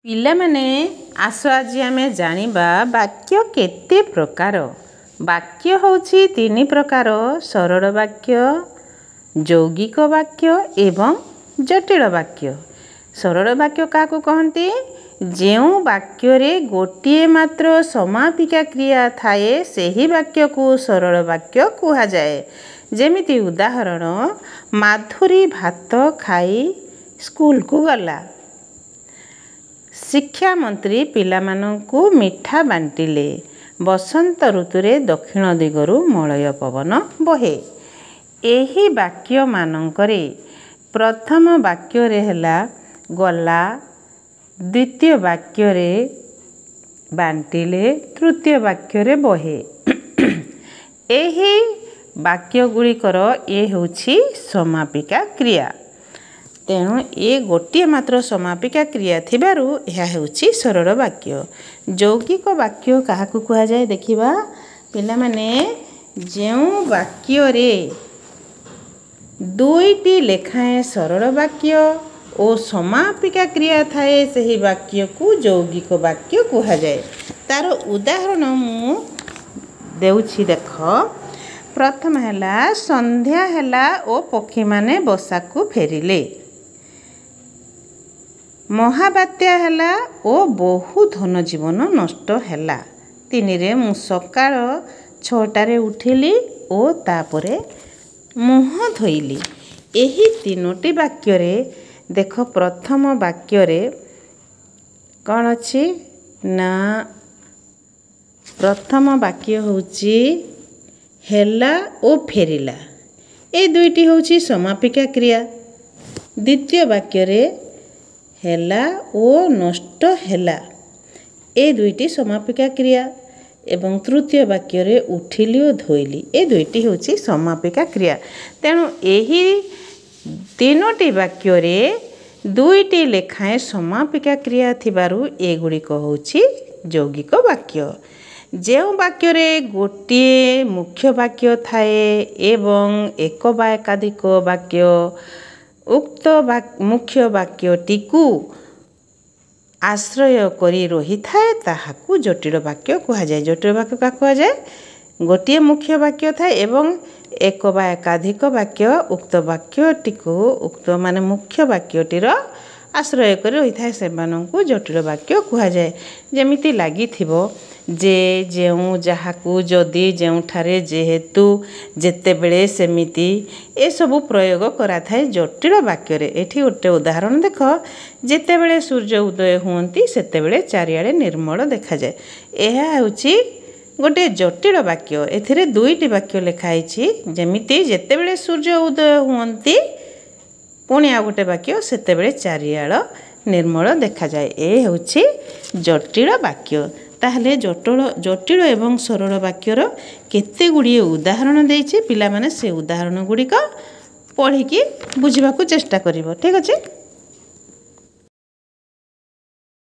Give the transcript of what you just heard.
ପିଲାମାନେ, ଆସ ଆଜି ଆମେ ଜାଣିବା ବାକ୍ୟ କେତେ ପ୍ରକାର। ବାକ୍ୟ ହେଉଛି ତିନି ପ୍ରକାର: ସରଳ ବାକ୍ୟ, ଯୌଗିକ ବାକ୍ୟ ଏବଂ ଜଟିଳ ବାକ୍ୟ। ସରଳ ବାକ୍ୟ କାହାକୁ କହନ୍ତି? ଯେଉଁ ବାକ୍ୟରେ ଗୋଟିଏ ମାତ୍ର ସମାପିକା କ୍ରିୟା ଥାଏ, ସେହି ବାକ୍ୟକୁ ସରଳ ବାକ୍ୟ କୁହାଯାଏ। ଯେମିତି ଉଦାହରଣ, ମାଧୁରୀ ଭାତ ଖାଇ ସ୍କୁଲକୁ ଗଲା। ଶିକ୍ଷାମନ୍ତ୍ରୀ ପିଲାମାନଙ୍କୁ ମିଠା ବାଣ୍ଟିଲେ। ବସନ୍ତ ଋତୁରେ ଦକ୍ଷିଣ ଦିଗରୁ ମଳୟ ପବନ ବହେ। ଏହି ବାକ୍ୟମାନଙ୍କରେ ପ୍ରଥମ ବାକ୍ୟରେ ହେଲା ଗଲା, ଦ୍ୱିତୀୟ ବାକ୍ୟରେ ବାଣ୍ଟିଲେ, ତୃତୀୟ ବାକ୍ୟରେ ବହେ। ଏହି ବାକ୍ୟ ଗୁଡ଼ିକର ଏ ହେଉଛି ସମାପିକା କ୍ରିୟା। ତେଣୁ ଏ ଗୋଟିଏ ମାତ୍ର ସମାପିକା କ୍ରିୟା ଥିବାରୁ ଏହା ହେଉଛି ସରଳ ବାକ୍ୟ। ଯୌଗିକ ବାକ୍ୟ କାହାକୁ କୁହାଯାଏ ଦେଖିବା ପିଲାମାନେ। ଯେଉଁ ବାକ୍ୟରେ ଦୁଇଟି ଲେଖାଏଁ ସରଳ ବାକ୍ୟ ଓ ସମାପିକା କ୍ରିୟା ଥାଏ, ସେହି ବାକ୍ୟକୁ ଯୌଗିକ ବାକ୍ୟ କୁହାଯାଏ। ତାର ଉଦାହରଣ ମୁଁ ଦେଉଛି, ଦେଖ। ପ୍ରଥମ ହେଲା, ସନ୍ଧ୍ୟା ହେଲା ଓ ପକ୍ଷୀମାନେ ବସାକୁ ଫେରିଲେ। ମହାବାତ୍ୟା ହେଲା ଓ ବହୁ ଧନଜୀବନ ନଷ୍ଟ ହେଲା। ତିନିରେ, ମୁଁ ସକାଳ 6ଟାରେ ଉଠିଲି ଓ ତାପରେ ମୁହଁ ଧୋଇଲି। ଏହି ତିନୋଟି ବାକ୍ୟରେ ଦେଖ, ପ୍ରଥମ ବାକ୍ୟରେ କ'ଣ ଅଛି ନା, ପ୍ରଥମ ବାକ୍ୟ ହେଉଛି ହେଲା ଓ ଫେରିଲା, ଏ ଦୁଇଟି ହେଉଛି ସମାପିକା କ୍ରିୟା। ଦ୍ୱିତୀୟ ବାକ୍ୟରେ ହେଲା ଓ ନଷ୍ଟ ହେଲା, ଏ ଦୁଇଟି ସମାପିକା କ୍ରିୟା ଏବଂ ତୃତୀୟ ବାକ୍ୟରେ ଉଠିଲି ଓ ଧୋଇଲି, ଏ ଦୁଇଟି ହେଉଛି ସମାପିକା କ୍ରିୟା। ତେଣୁ ଏହି ତିନୋଟି ବାକ୍ୟରେ ଦୁଇଟି ଲେଖାଏଁ ସମାପିକା କ୍ରିୟା ଥିବାରୁ ଏଗୁଡ଼ିକ ହେଉଛି ଯୌଗିକ ବାକ୍ୟ। ଯେଉଁ ବାକ୍ୟରେ ଗୋଟିଏ ମୁଖ୍ୟ ବାକ୍ୟ ଥାଏ ଏବଂ ଏକ ବା ଏକାଧିକ ବାକ୍ୟ ଉକ୍ତ ମୁଖ୍ୟ ବାକ୍ୟଟିକୁ ଆଶ୍ରୟ କରି ରହିଥାଏ, ତାହାକୁ ଜଟିଳ ବାକ୍ୟ କୁହାଯାଏ। ଜଟିଳ ବାକ୍ୟ କାହାକୁ କୁହାଯାଏ? ଗୋଟିଏ ମୁଖ୍ୟ ବାକ୍ୟ ଥାଏ ଏବଂ ଏକ ବା ଏକାଧିକ ବାକ୍ୟ ଉକ୍ତ ବାକ୍ୟଟିକୁ, ଉକ୍ତ ମାନେ ମୁଖ୍ୟ ବାକ୍ୟଟିର ଆଶ୍ରୟ କରି ରହିଥାଏ, ସେମାନଙ୍କୁ ଜଟିଳ ବାକ୍ୟ କୁହାଯାଏ। ଯେମିତି ଲାଗିଥିବ ଯେ, ଯେଉଁ, ଯାହାକୁ, ଯଦି, ଯେଉଁଠାରେ, ଯେହେତୁ, ଯେତେବେଳେ, ସେମିତି, ଏସବୁ ପ୍ରୟୋଗ କରାଥାଏ ଜଟିଳ ବାକ୍ୟରେ। ଏଠି ଗୋଟେ ଉଦାହରଣ ଦେଖ, ଯେତେବେଳେ ସୂର୍ଯ୍ୟ ଉଦୟ ହୁଅନ୍ତି ସେତେବେଳେ ଚାରିଆଡ଼େ ନିର୍ମଳ ଦେଖାଯାଏ। ଏହା ହେଉଛି ଗୋଟିଏ ଜଟିଳ ବାକ୍ୟ। ଏଥିରେ ଦୁଇଟି ବାକ୍ୟ ଲେଖା ହେଇଛି, ଯେମିତି ଯେତେବେଳେ ସୂର୍ଯ୍ୟ ଉଦୟ ହୁଅନ୍ତି, ପୁଣି ଆଉ ଗୋଟେ ବାକ୍ୟ ସେତେବେଳେ ଚାରିଆଡ଼ ନିର୍ମଳ ଦେଖାଯାଏ। ଏ ହେଉଛି ଜଟିଳ ବାକ୍ୟ। ତାହେଲେ ଜଟିଳ ଏବଂ ସରଳ ବାକ୍ୟର କେତେ ଗୁଡ଼ିଏ ଉଦାହରଣ ଦେଇଛି ପିଲାମାନେ, ସେ ଉଦାହରଣ ଗୁଡ଼ିକ ପଢ଼ିକି ବୁଝିବାକୁ ଚେଷ୍ଟା କରିବ। ଠିକ୍ ଅଛି।